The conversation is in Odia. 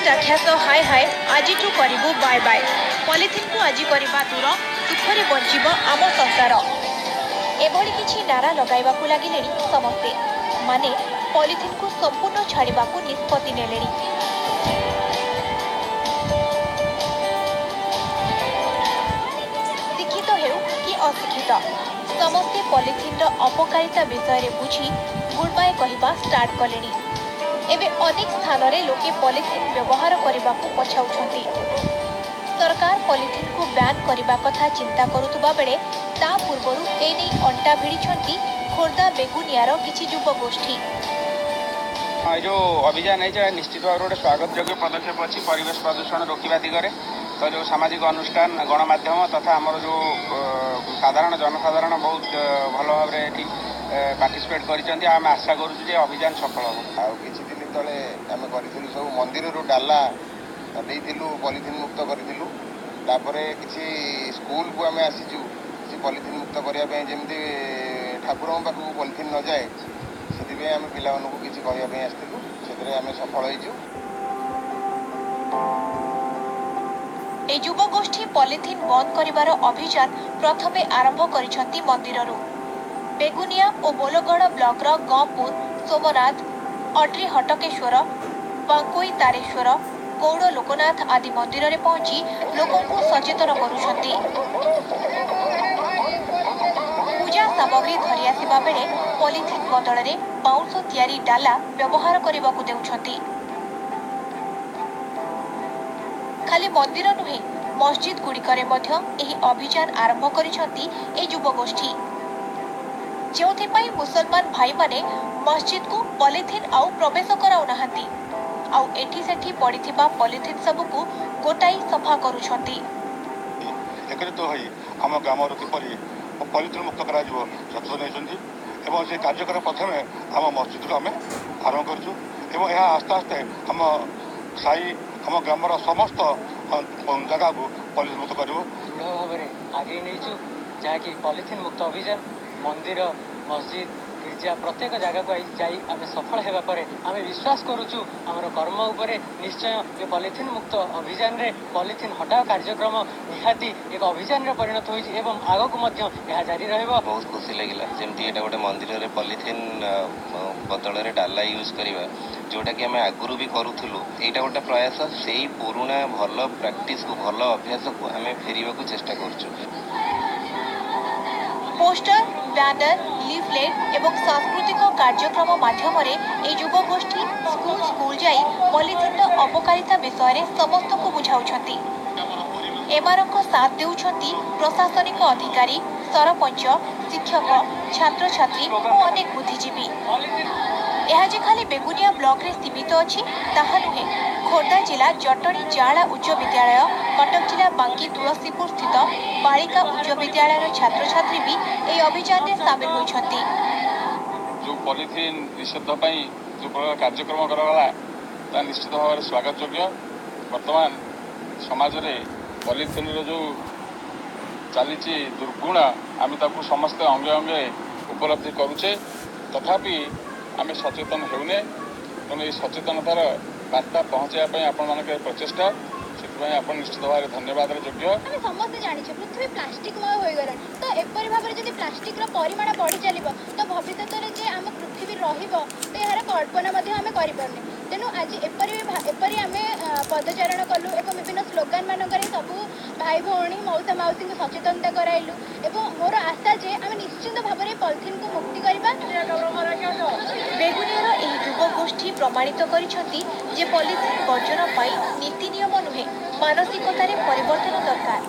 ରାକ୍ଷସ ହାୟ ହାୟ, ଆଜିଠୁ କରିବୁ ବାଏ ବାଏ। ପଲିଥିନ୍କୁ ଆଜି କରିବା ଦୂର, ସୁଖରେ ବଞ୍ଚିବ ଆମ ସଂସାର। ଏଭଳି କିଛି ନାରା ଲଗାଇବାକୁ ଲାଗିଲେଣି ସମସ୍ତେ। ମାନେ ପଲିଥିନ୍କୁ ସମ୍ପୂର୍ଣ୍ଣ ଛାଡ଼ିବାକୁ ନିଷ୍ପତ୍ତି ନେଲେଣି। ଶିକ୍ଷିତ ହେଉ କି ଅଶିକ୍ଷିତ, ସମସ୍ତେ ପଲିଥିନ୍ର ଅପକାରିତା ବିଷୟରେ ବୁଝି ଗୁଡ୍ ବାଏ କହିବା ଷ୍ଟାର୍ଟ କଲେଣି। ଏବେ ଅନେକ ସ୍ଥାନରେ ଲୋକେ ପଲିଥିନ୍ ବ୍ୟବହାର କରିବାକୁ ପଛାଉଛନ୍ତି। ସରକାର ପଲିଥିନ୍କୁ ବ୍ୟାନ୍ କରିବା କଥା ଚିନ୍ତା କରୁଥିବା ବେଳେ ତା ପୂର୍ବରୁ ଏନେଇ ଅଣ୍ଟା ଭିଡ଼ିଛନ୍ତି ଖୋର୍ଦ୍ଧା ବେଗୁନିଆର କିଛି ଯୁବଗୋଷ୍ଠୀ। ଏ ଯେଉଁ ଅଭିଯାନ ହେଇଛି, ଏହା ନିଶ୍ଚିତ ଭାବରେ ଗୋଟେ ସ୍ୱାଗତ ଯୋଗ୍ୟ ପଦକ୍ଷେପ ଅଛି ପରିବେଶ ପ୍ରଦୂଷଣ ରୋକିବା ଦିଗରେ। ତ ଯେଉଁ ସାମାଜିକ ଅନୁଷ୍ଠାନ, ଗଣମାଧ୍ୟମ ତଥା ଆମର ଯେଉଁ ସାଧାରଣ ଜନସାଧାରଣ ବହୁତ ଭଲ ଭାବରେ ଏଠି ପାର୍ଟିସିପେଟ୍ କରିଛନ୍ତି। ଆମେ ଆଶା କରୁଛୁ ଯେ ଅଭିଯାନ ସଫଳ ହେବ। ଆଉ କିଛି ଦିନ ତଳେ ଆମେ କରିଥିଲୁ, ସବୁ ମନ୍ଦିରରୁ ଡାଲା ଦେଇଥିଲୁ, ପଲିଥିନ୍ ମୁକ୍ତ କରିଥିଲୁ। ତାପରେ କିଛି ସ୍କୁଲକୁ ଆମେ ଆସିଛୁ କିଛି ପଲିଥିନ୍ ମୁକ୍ତ କରିବା ପାଇଁ। ଯେମିତି ଠାକୁରଙ୍କ ପାଖକୁ ପଲିଥିନ୍ ନଯାଏ, ସେଥିପାଇଁ ଆମେ ପିଲାମାନଙ୍କୁ କିଛି କହିବା ପାଇଁ ଆସିଥିଲୁ। ସେଥିରେ ଆମେ ସଫଳ ହେଇଛୁ। ଏହି ଯୁବଗୋଷ୍ଠୀ ପଲିଥିନ୍ ବନ୍ଦ କରିବାର ଅଭିଯାନ ପ୍ରଥମେ ଆରମ୍ଭ କରିଛନ୍ତି ମନ୍ଦିରରୁ। ବେଗୁନିଆ ଓ ବୋଲଗଡ଼ ବ୍ଲକର ଗଁପୁର ସୋମନାଥ, ଅଟ୍ରି ହଟକେଶ୍ୱର, ବାଙ୍କୁଇ ତାରେଶ୍ୱର, ଗୌଡ଼ ଲୋକନାଥ ଆଦି ମନ୍ଦିରରେ ପହଞ୍ଚି ଲୋକଙ୍କୁ ସଚେତନ କରୁଛନ୍ତି। ପୂଜା ସାମଗ୍ରୀ ଧରି ଆସିବା ବେଳେ ପଲିଥିନ୍ ବଦଳରେ ବାଉଁଶ ତିଆରି ଡାଲା ବ୍ୟବହାର କରିବାକୁ ଦେଉଛନ୍ତି। ଖାଲି ମନ୍ଦିର ନୁହେଁ, ମସଜିଦ ଗୁଡ଼ିକରେ ମଧ୍ୟ ଏହି ଅଭିଯାନ ଆରମ୍ଭ କରିଛନ୍ତି ଏହି ଯୁବଗୋଷ୍ଠୀ, ଯେଉଁଥିପାଇଁ ମୁସଲମାନ ଭାଇମାନେ ମସଜିଦକୁ ପଲିଥିନ୍ ଆଉ ପ୍ରବେଶ କରାଉନାହାନ୍ତି, ଆଉ ଏଠି ସେଠି ପଡ଼ିଥିବା ପଲିଥିନ୍ ସବୁକୁ ଗୋଟାଇ ସଫା କରୁଛନ୍ତି। ଏକତ୍ରିତ ହୋଇ ଆମ ଗ୍ରାମର କିପରି ପଲିଥିନ୍ ମୁକ୍ତ କରାଯିବ ସଚେତନ ହେଉଛନ୍ତି ଏବଂ ସେ କାର୍ଯ୍ୟକ୍ରମ ପ୍ରଥମେ ଆମ ମସଜିଦରୁ ଆମେ ଆରମ୍ଭ କରିଛୁ ଏବଂ ଏହା ଆସ୍ତେ ଆସ୍ତେ ଆମ ସାହି, ଆମ ଗ୍ରାମର ସମସ୍ତ ଜାଗାକୁ ପଲିଥିନ୍ ମୁକ୍ତ କରିବୁ। ଦୃଢ଼ ଭାବରେ ଆଗେଇ ନେଇଛୁ, ଯାହାକି ପଲିଥିନ୍ ମୁକ୍ତ ଅଭିଯାନ ମନ୍ଦିର, ମସଜିଦ, ଗିର୍ଜା ପ୍ରତ୍ୟେକ ଜାଗାକୁ ଯାଇ ଆମେ ସଫଳ ହେବା ପରେ ଆମେ ବିଶ୍ୱାସ କରୁଛୁ ଆମର କର୍ମ ଉପରେ ନିଶ୍ଚୟ ଏ ପଲିଥିନ୍ ମୁକ୍ତ ଅଭିଯାନରେ ପଲିଥିନ୍ ହଟାଅ କାର୍ଯ୍ୟକ୍ରମ ନିହାତି ଏକ ଅଭିଯାନରେ ପରିଣତ ହୋଇଛି ଏବଂ ଆଗକୁ ମଧ୍ୟ ଏହା ଜାରି ରହିବ। ବହୁତ ଖୁସି ଲାଗିଲା, ଯେମିତି ଏଇଟା ଗୋଟେ ମନ୍ଦିରରେ ପଲିଥିନ୍ ବଦଳରେ ଡାଲା ୟୁଜ୍ କରିବା, ଯେଉଁଟାକି ଆମେ ଆଗରୁ ବି କରୁଥିଲୁ। ଏଇଟା ଗୋଟେ ପ୍ରୟାସ, ସେଇ ପୁରୁଣା ଭଲ ପ୍ରାକ୍ଟିସକୁ, ଭଲ ଅଭ୍ୟାସକୁ ଆମେ ଫେରିବାକୁ ଚେଷ୍ଟା କରୁଛୁ। ପୋଷ୍ଟର, ବ୍ୟାନର, ଲିଫଲେଟ୍ ଏବଂ ସାଂସ୍କୃତିକ କାର୍ଯ୍ୟକ୍ରମ ମାଧ୍ୟମରେ ଏହି ଯୁବଗୋଷ୍ଠୀ ସ୍କୁଲ ସ୍କୁଲ ଯାଇ ପଲିଥିନ୍ର ଅପକାରିତା ବିଷୟରେ ସମସ୍ତଙ୍କୁ ବୁଝାଉଛନ୍ତି। ଏମାନଙ୍କ ସାଥ ଦେଉଛନ୍ତି ପ୍ରଶାସନିକ ଅଧିକାରୀ, ସରପଞ୍ଚ, ଶିକ୍ଷକ, ଛାତ୍ରଛାତ୍ରୀ ଓ ଅନେକ ବୁଦ୍ଧିଜୀବୀ। ଏହା ଯେ ଖାଲି ବେଗୁନିଆ ବ୍ଲକରେ ସୀମିତ ଅଛି ତାହା ନୁହେଁ। ଖୋର୍ଦ୍ଧା ଜିଲ୍ଲା ଜଟଣୀ ଜାଆଁଳା ଉଚ୍ଚ ବିଦ୍ୟାଳୟ, କଟକ ଜିଲ୍ଲା ବାଙ୍କି ତୁଳସୀପୁର ସ୍ଥିତ ବାଳିକା ଉଚ୍ଚ ବିଦ୍ୟାଳୟର ଛାତ୍ରଛାତ୍ରୀ ବି ଏହି ଅଭିଯାନରେ ସାମିଲ ହୋଇଛନ୍ତି। ଯେଉଁ ପଲିଥିନ୍ ନିଷେଧ ପାଇଁ ଯେଉଁ ପ୍ରକାର କାର୍ଯ୍ୟକ୍ରମ କରାଗଲା, ତାହା ନିଶ୍ଚିତ ଭାବରେ ସ୍ୱାଗତ ଯୋଗ୍ୟ। ବର୍ତ୍ତମାନ ସମାଜରେ ପଲିଥିନ୍ର ଯେଉଁ ଚାଲିଛି ଦୁର୍ଗୁଣ, ଆମେ ତାକୁ ସମସ୍ତେ ଅଙ୍ଗେ ଅଙ୍ଗେ ଉପଲବ୍ଧି କରୁଛେ। ତଥାପି ଆମେ ସଚେତନ ହେଉନେ। ତେଣୁ ଏହି ସଚେତନତାର ବାର୍ତ୍ତା ପହଞ୍ଚାଇବା ପାଇଁ ଆପଣମାନଙ୍କର ପ୍ରଚେଷ୍ଟା, ସେଥିପାଇଁ ଆପଣ ନିଶ୍ଚିତ ଭାବରେ ଧନ୍ୟବାଦର ଯୋଗ୍ୟ। ଆମେ ସମସ୍ତେ ଜାଣିଛେ ପୃଥିବୀ ପ୍ଲାଷ୍ଟିକମୟ ହୋଇଗଲାଣି। ତ ଏପରି ଭାବରେ ଯଦି ପ୍ଲାଷ୍ଟିକର ପରିମାଣ ବଢ଼ି ଚାଲିବ, ତ ଭବିଷ୍ୟତରେ ଯେ ଆମ ପୃଥିବୀ ରହିବ, ତ ଏହାର କଳ୍ପନା ମଧ୍ୟ ଆମେ କରିପାରୁନେ। ତେଣୁ ଆଜି ଏପରି ଆମେ ପଦଚାରଣ କଲୁ ଏବଂ ବିଭିନ୍ନ ସ୍ଲୋଗାନ ମାନଙ୍କରେ ସବୁ ଭାଇ ଭଉଣୀ, ମଉସା ମାଉସୀଙ୍କୁ ସଚେତନତା କରାଇଲୁ ଏବଂ ମୋର ଆଶା ଯେ ଆମେ ନିଶ୍ଚିନ୍ତ ଭାବରେ ପଲିଥିନ୍କୁ ମୁକ୍ତି କରିବା। ବେଗୁନିଆର ଏହି ଯୁବଗୋଷ୍ଠୀ ପ୍ରମାଣିତ କରିଛନ୍ତି ଯେ ପଲିଥିନ୍ ବର୍ଜନ ପାଇଁ ନୀତି ନିୟମ ନୁହେଁ, ମାନସିକତାରେ ପରିବର୍ତ୍ତନ ଦରକାର।